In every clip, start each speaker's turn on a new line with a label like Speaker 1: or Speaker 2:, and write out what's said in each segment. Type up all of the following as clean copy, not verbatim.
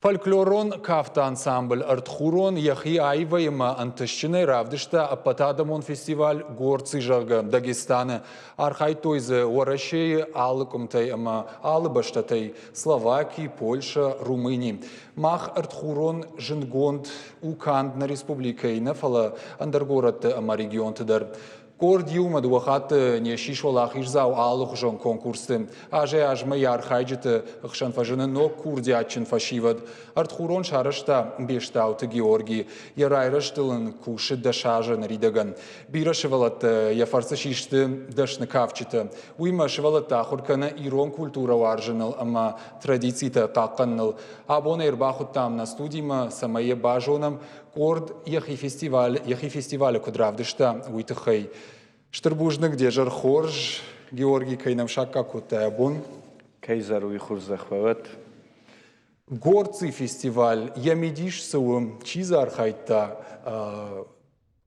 Speaker 1: Фольклорон кафты ансамбль «Ӕртхурон» йӕхи аивӕй ӕмӕ ӕнтыстджынӕй равдыста ӕппӕтадӕмон фестиваль «Горцы», зӕгъгӕ, Дагестаны. Архайдтой дзы Уӕрӕсейы алы къуымтӕй ӕмӕ алы бӕстӕтӕй – Словаки, Польшӕ, Румыни. Мах «Ӕртхурон» зындгонд у канд нӕ республикӕйы нӕ, фӕлӕ ӕндӕр горӕтты ӕмӕ регионты дӕр. Къорд иумӕ дыууӕ хатты не ссис уӕлахиздзау алыхуызон конкурсты. Азӕй-азмӕ йӕ архайджыты хсӕн фӕзыны ног курдиатджын фӕсивӕд. Ӕртхурон сарӕзта Бестауты Георги. Йӕ райрӕзтыл ын кусы 10 азы ныридӕгӕн. Бирӕ сывӕллӕттӕ йӕ фӕрцы систы дӕсны кафджытӕ. Уыимӕ сывӕллӕттӕ ахуыр кӕны ирон культурӕ уарзыныл ӕмӕ традицитӕ хъахъхъӕныныл. Абон ӕй ӕрбахуыдтам нӕ студимӕ, цӕмӕй йӕ базонӕм, Къорд йӕхи фестиваль, йӕхи фестивалы куыд равдыста, уый тыххӕй. Стыр бузныг де зӕр хорз, Георги, кӕй нӕм саккаг кодтай абон.
Speaker 2: Кӕй зӕр уый хорзӕх уӕд.
Speaker 1: Горци фестиваль йӕ мидис цы у, чи дзы архайдта,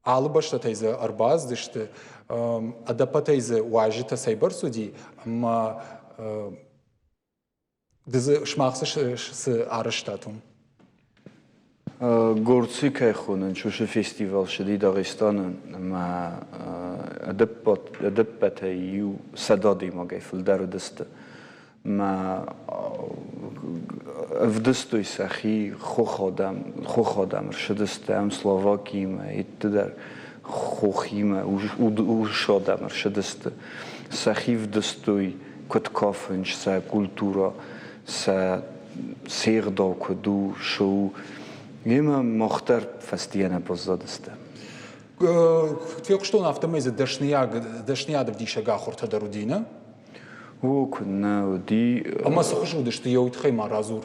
Speaker 1: алы бӕстӕтӕй дзы ӕрбацыдысты, ӕдӕппӕтӕй дзы уазджытӕ цӕйбӕрц уыди ӕмӕ Ды дзы сымах цы арӕзтат уым?
Speaker 2: Горци кӕй хонынц, уыцы фестивал ссыди Дагъистаны ӕмӕ ӕдӕппӕтӕй иу 100 адӕймагӕй фылдӕр уыдысты. Мӕ ӕвдыстой сӕхи хохадӕм, хохадӕм ӕрцыдысты ам Словакимӕ, итты дӕр хохимӕ, урс адӕм ӕрцыдысты. Сӕхи вдыстой куыд кафынц, сӕ культурӕ, сӕ се гъдау куыд у, цы у. Йемӕ мах дӕр фӕстийӕ нӕ баззадыстӕм.
Speaker 1: Куыд фехъуыстон, афтӕмӕй дзы дӕсныйад ӕвдисӕг ахуыртӕ дӕр уыди, нӕ?
Speaker 2: О, куыннӕ уыди.
Speaker 1: Ӕмӕ цы хуызы уыдысты, йӕ уый тыххӕй ма радзур.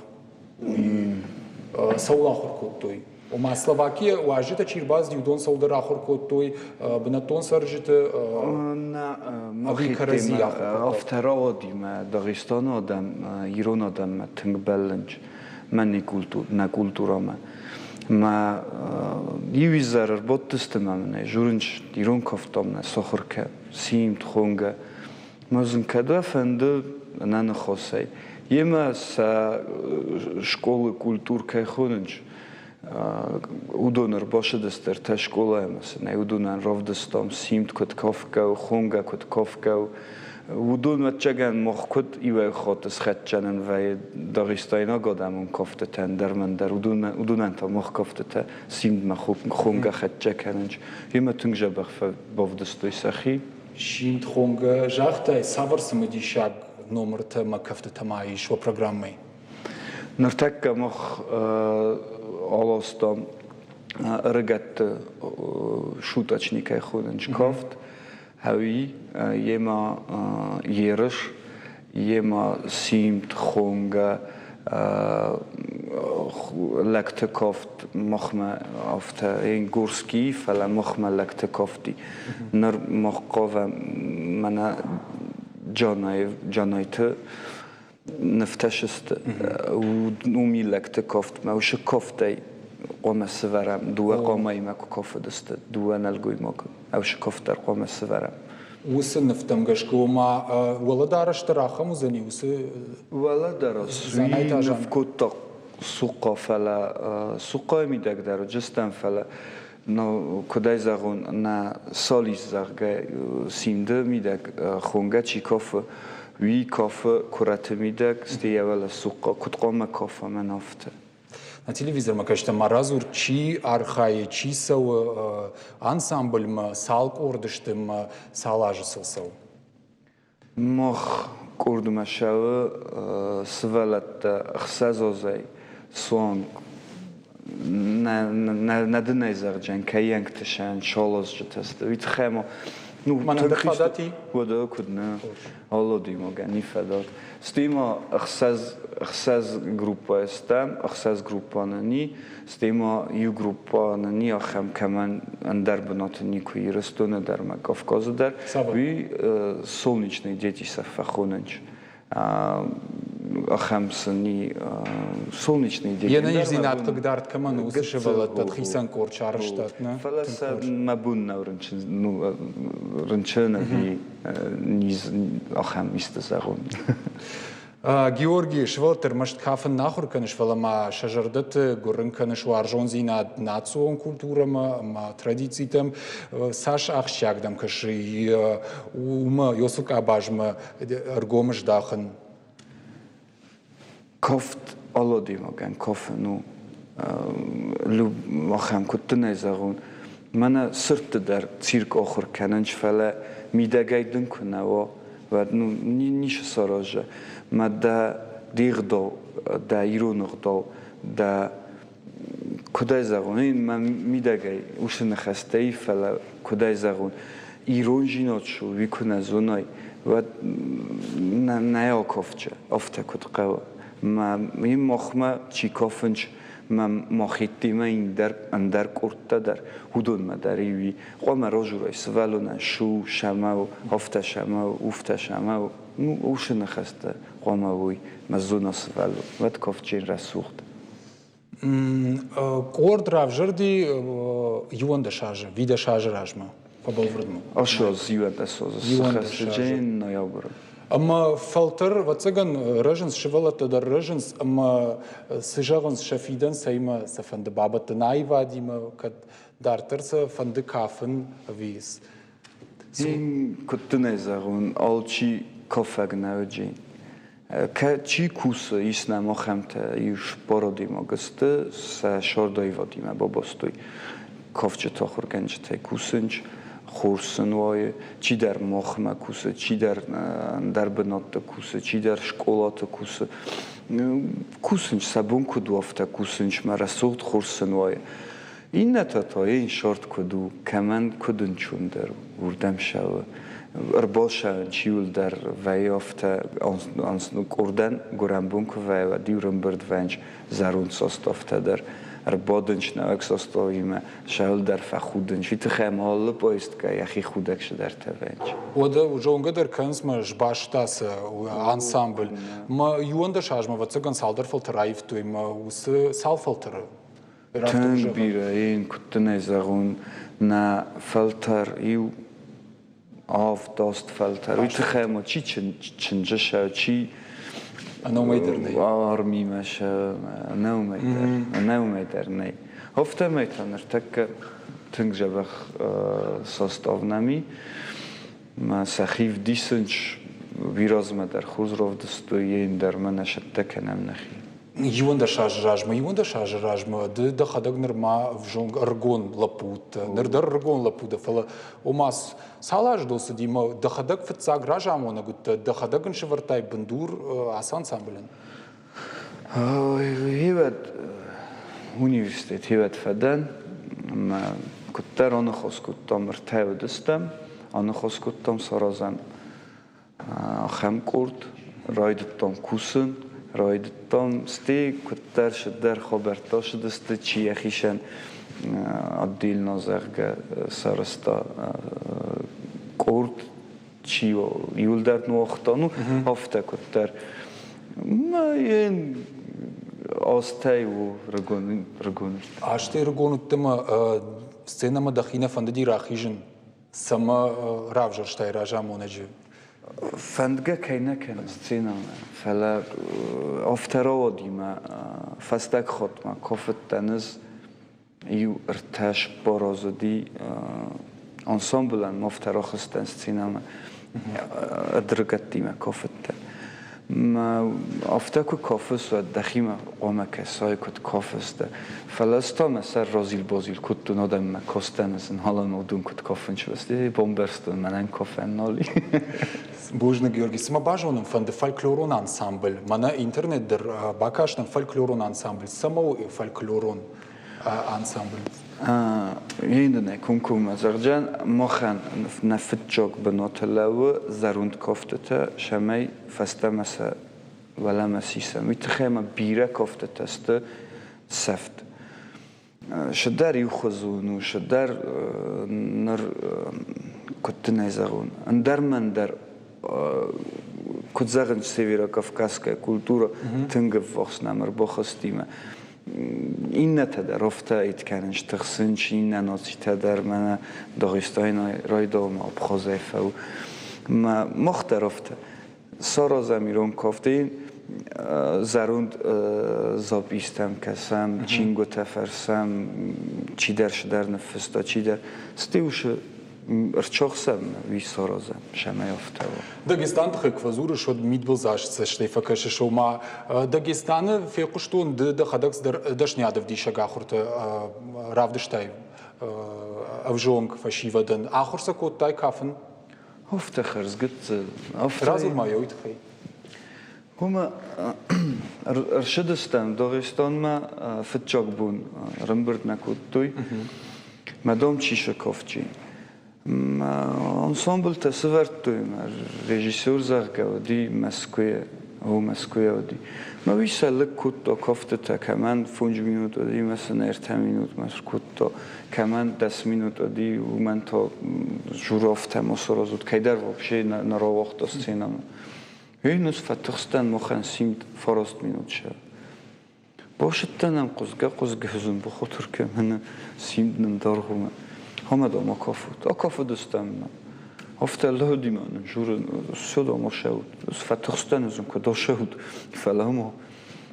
Speaker 1: Цӕуыл ахуыр кодтой? Ома Словакийӕ уазджытӕ чи рбацыди, уыдон цӕуылдӕр ахуыр кодтой бынӕттон цӕрджыты ӕви кӕрӕдзи ахуыр кодтой?
Speaker 2: Афтӕ рауади мӕ Дагъистаны адӕм ирон адӕммӕ тынг бӕллынц мӕ нӕ культурӕмӕ. Мӕ иу изӕр ӕрбадтысты мӕ мын ӕй журынц ирон кафтам нӕ сахуыр кӕ, симд, хонгӕ. Мӕ зын кӕд уӕ фӕнды ӕнӕныхасӕй, йемӕ сӕ школы культур кӕй хонынц, уыдон ӕрбацыдысты ӕртӕ скъолайы сын ӕй уыдонӕн равдыстам симд куыд кафгӕ у, хонгӕ куыд кафгӕ у. Уыдон ӕвӕццӕгӕн мах куыд иуӕй хатт схӕццӕнӕн вӕййы дагъистайнаг адӕмон кӕфтытӕ ӕндӕр-мӕндӕр, уыдонӕн та мах кӕфтытӕ симдмӕ хонгӕ хӕццӕ кӕнынц. Йемӕ тынг дзӕбӕх бавдыстой сӕхи.
Speaker 1: Симд хонгӕ загътай, цавӕр цымыдисаг номыртӕ ӕмӕ кӕфтытӕ ма ис уӕ программӕйы?
Speaker 2: Ныртӕккӕ мах аластам ӕрыгӕтты шуточникӕй хонынц кафт, ӕви йемӕ ерыс, йемӕ симд, хонгӕ, лӕгты кафт махмӕ афтӕ Горский, фӕлӕ махмӕ лӕгты кафти. Ныр мах хъавӕм мӕнӕ Джанайты нывтӕ сысты. Уым лӕгты кафтмӕ, уыцы кафтӕй хъуамӕ сывӕрӕм, дыууӕ хъамаимӕ куы кафыдысты, дыууӕ нӕлгоймагы, уыцы кафт дӕр хъуамӕ сывӕрӕм.
Speaker 1: Уыцы нывтӕм гӕсгӕ, ома уӕлӕдарӕс дӕр ахӕм уыдзӕни, уыцы
Speaker 2: Уӕлӕдарӕс уый ныв кодта цухъа, фӕлӕ цухъайы мидӕг дӕр уыдыстӕм, фӕлӕ Ну, куыдӕй зӕгъон, нӕ солист, зӕгъгӕ, симды мидӕг хонгӕ чи кафы, уый кафы куырӕты мидӕг, стӕй йӕ уӕлӕ цухъхъа, куыд хъуамӕ кафа мӕн афтӕ.
Speaker 1: На телевизормӕ кӕстӕ ма радзур, чи архайы, чи цӕуы ансамбльмӕ, цал къорды сты ӕмӕ цал азы сыл цӕуы?
Speaker 2: Мах къордмӕ цӕуы сывӕллӕттӕ ӕхсӕз азӕй суанг нӕ дын ӕй зӕгъдзӕн, кӕйӕнгты сӕн саладжытӕ сты. Уый тыххӕй ма ну,
Speaker 1: Мӕнӕн дӕр фадат и?
Speaker 2: Уӕдӕ куыд нӕ, аллодимагӕн ни фадат. Стӕй ма ӕхсӕз ӕхсӕз группӕйы стӕм, ӕхсӕз группӕ нын и, Стӕй ма иу группӕ нын и ахӕм, кӕмӕн ӕндӕр бынаты никуы Ирыстоны дӕр ӕмӕ Кавказы дӕр. Уый солнечные дети сӕ фӕхонынц. Ахӕм сын и солнечные дети.
Speaker 1: Йе нӕниздзинад хъыгдард кӕмӕн у, уыцы сывӕллӕттӕн хицӕн къорд сарӕзтат, нӕ?
Speaker 2: Фӕлӕ сӕ мӕ бон нӕу рынчын, ну, рынчын ӕви низ ахӕм исты зӕгъон.
Speaker 1: Георги, сывӕллӕтты ӕрмӕст кафын нӕ ахуыр кӕныс, фӕлӕ ма сӕ зӕрдӕты гуырын кӕныс уарзондзинад национ культурӕмӕ ӕмӕ традицитӕм. Цас ахсджиаг дӕм кӕсы уымӕ, Иосиф къабазмӕ ӕргом здахын?
Speaker 2: Кафт алы адӕймагӕн кафын у ахӕм, куыд дын ӕй зӕгъон, мӕнӕ сырдты дӕр цирк ахуыр кӕнынц, фӕлӕ мидӕгӕй дын куы нӕ уа, уӕд ну ницы сараза. Мӕ дӕ де гъдау, дӕ ирон ӕгъдау, дӕ куыд ӕй зӕгъон, мӕ мидӕгӕй уыцы ныхӕстӕ и, фӕлӕ куыд ӕй зӕгъон, ирондзинад цы у, уый куы нӕ зонай, уӕд нӕ акафджы афтӕ куыд хъӕуы. Мӕ махмӕ чи кафынц, мӕ махеттимӕ ӕндӕр ӕндӕр къордтӕ дӕр, уыдонмӕ дӕр иу и. Хъуамӕ разурай сывӕллонӕн шу, сӕмӕ у, афтӕ сӕмӕ у, уфтӕ сӕмӕ у. Ну, уыцы ныхӕстӕ хъуамӕ уой, мӕ зона сывӕллон, уӕд кафджын рӕсугъд.
Speaker 1: Къорд равзӕрди 11 азы, 20 азы размӕ, фӕбӕлвырдмӕ.
Speaker 2: Ӕссӕдз, 11 азы, сыхӕссыджын ноябры.
Speaker 1: Ӕмӕ фӕлтӕр, ӕвӕццӕгӕн, рӕзынц, сывӕллӕттӕ дӕр рӕзынц, ӕмӕ цы зӕгъынц, сӕ фидӕн цӕимӕ сӕ фӕнды бабӕттын аивадимӕ, кӕд дарддӕр сӕ фӕнды кафын ӕви
Speaker 2: Куыд дын ӕй зӕгъон, алчи кафӕг нӕ уыди. Чи кусы, ис нӕм ахӕмтӕ, иу спородимӕ сты, сӕ сордаивадимӕ бабастой. Кафджыты ахуыргӕнджытӕй кусынц, хорз сын уайы, чидӕр махмӕ кусы, чидӕр ӕндӕр бынӕтты кусы, чидӕр скъолаты кусы. Кусынц, сӕ бон куыд у, афтӕ кусынц, мӕ рӕсугъд хорз сын уайы. Иннӕтӕ та йын сорт куыд у, кӕмӕн куыд ӕнцондӕр у, уырдӕм сӕуы. Ӕрбалсӕуын чиуылдӕр вӕййы афтӕ къордӕн гуырӕнбон куы вӕййы, уӕд иу ӕрӕмбырд вӕййынц зӕронд составтӕ дӕр. Ӕрбадынц нӕуӕг составимӕ, сӕуылдӕр фӕхудынц. Уый тыххӕй ӕмӕ алы поездкӕ йӕхи худӕг цыдӕртӕ вӕййынц.
Speaker 1: Уӕдӕ зонгӕ дӕр кӕнынц мӕ сбаста сӕ ансамбль. Мӕ 11 азмӕ, ӕвӕццӕгӕн, цалдӕр фӕлтӕр аивтой мӕ уыцы цал фӕлтӕры?
Speaker 2: Тынг бирӕ ин, куыд дын ӕй зӕгъон, нӕ фӕлтӕр иу авд-аст фӕлтӕр. Уый тыххӕй ма чи чынджы сӕ, чи
Speaker 1: ӕнӕуымӕй дӕр нӕй.
Speaker 2: Армимӕ сӕ ӕнӕуымӕй дӕр, ӕнӕуымӕй дӕр нӕй. Афтӕмӕй та ныртӕккӕ тынг дзӕбӕх состав нӕм и. Мӕ сӕхи вдисынц уый размӕ дӕр хорз равдыстой, йе дӕр мӕ нӕ сӕттӕ кӕнӕм нӕхи.
Speaker 1: 11 азы размӕ, 11 азы размӕ ды дӕхӕдӕг нырма ӕвзонг ӕрыгон лӕппу уыдтӕ. Ныр дӕр ӕрыгон лӕппу дӕ, фӕлӕ ома цал азы дыл цыди, мӕ дӕхӕдӕг фыццаг разамонӕг уыдтӕ, дӕхӕдӕг ын сӕвӕрдтай бындур ацы ансамблӕн?
Speaker 2: Хевӕд университет хевӕд фӕдӕн, ӕмӕ куыддӕр аныхас кодтам, ӕртӕ уыдыстӕм, аныхас кодтам саразӕм Ахӕм къорд райдыдтам кусын, райдыдтам, стӕй куыддӕр цыдӕр хабӕрттӕ цыдысты, чи йӕхицӕн отдельно, зӕгъгӕ, сарӕзта къорд, чи иуылдӕр ныуагъта, ну, афтӕ куыддӕр. Йын азтӕй у рыгон, рыгон.
Speaker 1: Азтӕй рыгон уыдтӕ ӕмӕ сценӕмӕ дӕхи нӕ фӕндыди рахизын? Цӕмӕ равзӕрстай разамонӕджы?
Speaker 2: Фӕндгӕ кӕй нӕ кӕны сценӕмӕ, фӕлӕ афтӕ рауадимӕ фӕстаг хатт ма кафыдтӕн ӕз иу ӕртӕ цыппар азы уыди ансамблӕн ма афтӕ рахызтӕн сценӕмӕ ӕдрыгӕттимӕ кафыдтӕн. Афтӕ куы кафыс, уӕд дӕхимӕ хъуамӕ кӕсай, куыд кафыс дӕ. Фӕлӕ ӕз та мӕ сӕр разил-базил кодтон адӕммӕ, кастӕн ӕз налӕн уыдон куыд кафынц, бамбӕрстон, мӕнӕн кафӕн нал и.
Speaker 1: Бузныг, Георгий. Цымӕ базонын фӕнды фольклорон ансамбль? Мӕнӕ интернет дӕр бакастӕн фольклорон ансамбль. Цӕмӕ у фольклорон ансамбль?
Speaker 2: Ейндынӕ комкоммӕ зӕгъдзӕн, махӕн нӕ фыццаг бынаты лӕууы зӕронд кӕфтытӕ, цӕмӕй фӕстӕмӕ сӕ уӕлӕмӕ сисӕм. Уый тыххӕй ма бирӕ кӕфтытӕ сты сӕфт. Цыдӕр иухуызон у, цыдӕр ныр куыд дын ӕй зӕгъон, ӕндӕр мӕн дӕр куыд зӕгъынц, северокавказская культура тынг ӕввахс нӕм ӕрбахызтимӕ. Иннӕтӕ дӕр афтӕ кӕнынц, тыхсынц, иннӕ нацитӕ дӕр мӕнӕ Дагъистайнӕй райдауы Абхазӕй фӕу. Мах дӕр афтӕ. Саразӕм ирон кафт. зӕронд запистӕм кӕсӕм, чингуытӕ фӕрсӕм, чидӕр цыдӕр ныффыста, чидӕр. Стӕй уыцы ӕрчохсӕм, уый саразӕм, цӕмӕй афтӕ уа.
Speaker 1: Дагестан тыххӕй куы фӕдзурыс, уӕд мидбылдзаст цӕстӕй фӕкӕсыс, ома Дагестаны фехъуыстон ды дӕхӕдӕг дӕр дӕсныйадӕвдисӕг ахуырты равдыстай ӕвзонг фӕсивӕдӕн. Ахуыр сӕ кодтай кафын?
Speaker 2: Афтӕ хӕрзгыццыл.
Speaker 1: Радзур ма йӕ уый тыххӕй.
Speaker 2: Уымӕ ӕрсыдыстӕм Дагъистанмӕ фыццаг бон ӕрӕмбырд нӕ кодтой. Мӕ дом Чишаковчи. Ансамблтӕ сӕвӕрдтой, режиссер, зӕгъгӕ, уыди Мӕскуыйы, о, Мӕскуыйӕ уыди. Мӕ уый сӕ лыг кодта кӕфтытӕ, кӕмӕн фондз минут уыди, мӕ сын ӕртӕ минутмӕ скодта, кӕмӕн дӕс минут уыди, уымӕн та журавтӕ ма саразут, кӕйдӕр вообще нӕ рауагъта сценӕмӕ. Ей, фӕтыхстӕн махӕн симд фараст минут сӕ. Башыдтӕн ӕм хъуызгӕ-хъуызгӕ зын бахатыр кӕныны симд нын дӕргъмӕ. Ӕмӕ дам акафут. Акафыдыстӕм мӕ. Афтӕ лӕудимӕ нын журы все дам ашӕут. Фӕтыхстӕн ӕз куыд ашӕут, фӕлӕ ма.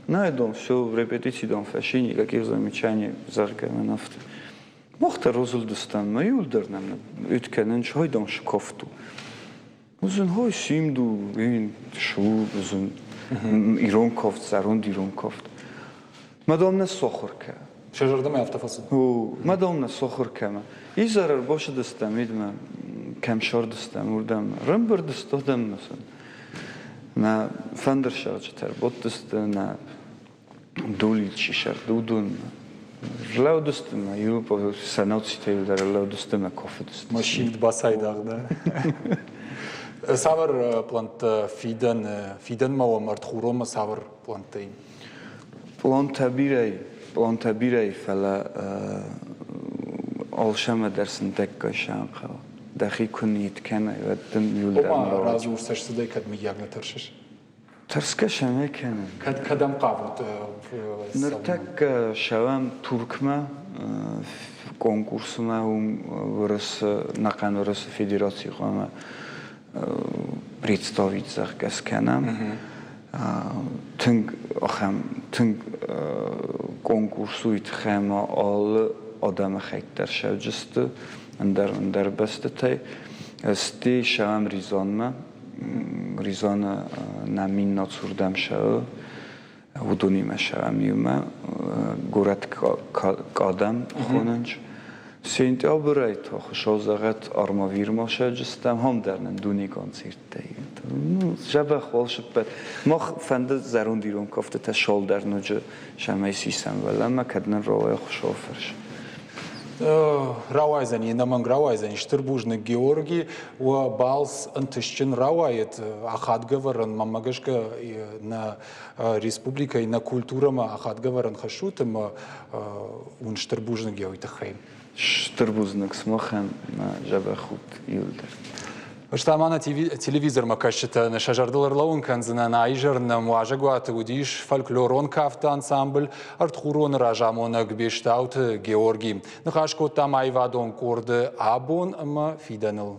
Speaker 2: Нӕ, дам, все, репетици дам фӕци, никаких замечаний, зӕгъгӕ, мӕн афтӕ. Мах дӕр разылдыстӕм, мӕ иуылдӕр нӕм уд кӕнын чайдан скафту. Узын хой симду, ин шу, узын ирон кофт, зӕронд ирон кофт. Мадам нӕ сохур кӕ.
Speaker 1: Сӕ зӕрдӕмӕ афтӕ фӕцыд?
Speaker 2: О, мадам нӕ сохур кӕмӕ. Изӕр ӕрбацыдыстӕм идмӕ, кӕм сӕрдыстӕм, уырдӕм. Рымбырд стодӕм сын. Нӕ фӕндырсӕгъджытӕ ӕрбадтысты, нӕ Дуличи сӕрдудун рлӕудысты мӕ иу сӕ науцитӕ дӕр рлӕудысты мӕ кофыдысты.
Speaker 1: Мӕ симд бацайдагъ дӕ. Цавӕр пълӕнттӕ фидӕн, фидӕнмӕ уӕм ӕртхуронмӕ цавӕр пълӕнттӕ и?
Speaker 2: Пълантӕ бирӕ, пълантӕ бирӕ, фӕлӕ алцӕмӕ дӕр сындӕггай сӕнхъӕл. Дӕхи куы ниит кӕнай, уӕд дын иуылдӕр
Speaker 1: Ома радзур цӕстыдӕй кӕд мыййаг нӕ тӕрсыс?
Speaker 2: Тӕрсгӕ сӕ кӕнын.
Speaker 1: Кӕд кӕдӕм хъавут?
Speaker 2: Ныртӕккӕ сӕвӕм Туркмӕ конкурсмӕ, уым Уырысы, ӕнӕхъӕн Уырысы Федерацийы хъуамӕ представить, зӕгъгӕ, скӕнӕм. Тынг ахӕм, тынг конкурс уый тыххӕй ӕмӕ алы адӕмыхатт дӕр сӕвджысты ӕндӕр ӕндӕр бӕстӕтӕй. Стӕй сӕвӕм Рязанмӕ. Рязаны нӕ миннацурдӕм сӕ уыдонимӕ сӕм иумӕ горӕт кадӕм хонынц. Сентябрӕй та Хуыцау зӕгъӕд Армавирмӕ сӕджыстӕм, ам дӕр нын дуне концерттӕ Ну, дзӕбӕх уал сыппӕт. Мах фӕнды зӕронд ирон кӕфтытӕ шолдӕр ноджы сӕмӕй сисӕм уӕлӕмӕ, кӕд нын рауайа Хуыцауы фӕрс.
Speaker 1: Рауайдзӕни, ӕнӕмӕнг рауайдзӕни. Стыр бузныг, Георги. Уӕ балц ӕнтыстджын рауайӕд. Ахадгӕ вӕрӕн, мӕнмӕ гӕсгӕ, нӕ республикӕйы, нӕ культурӕмӕ ахадгӕ вӕрӕн хӕссут ӕмӕ уын стыр бузныг йӕ уый тыххӕй.
Speaker 2: Стыр бузныг сымахӕн, мӕ дзӕбӕх ут иуылдӕр.
Speaker 1: Ӕз ма нӕ телевизормӕ кӕсджытӕн сӕ зӕрдыл ӕрлӕууын кӕндзынӕн, а-изӕр нӕм уазӕгуаты уыдис фольклорон кафты ансамбль «Ӕртхурон-ы» разамонӕг Бестауты Георги. Ныхас кодтам аивадон къорды абон ӕмӕ фидӕныл.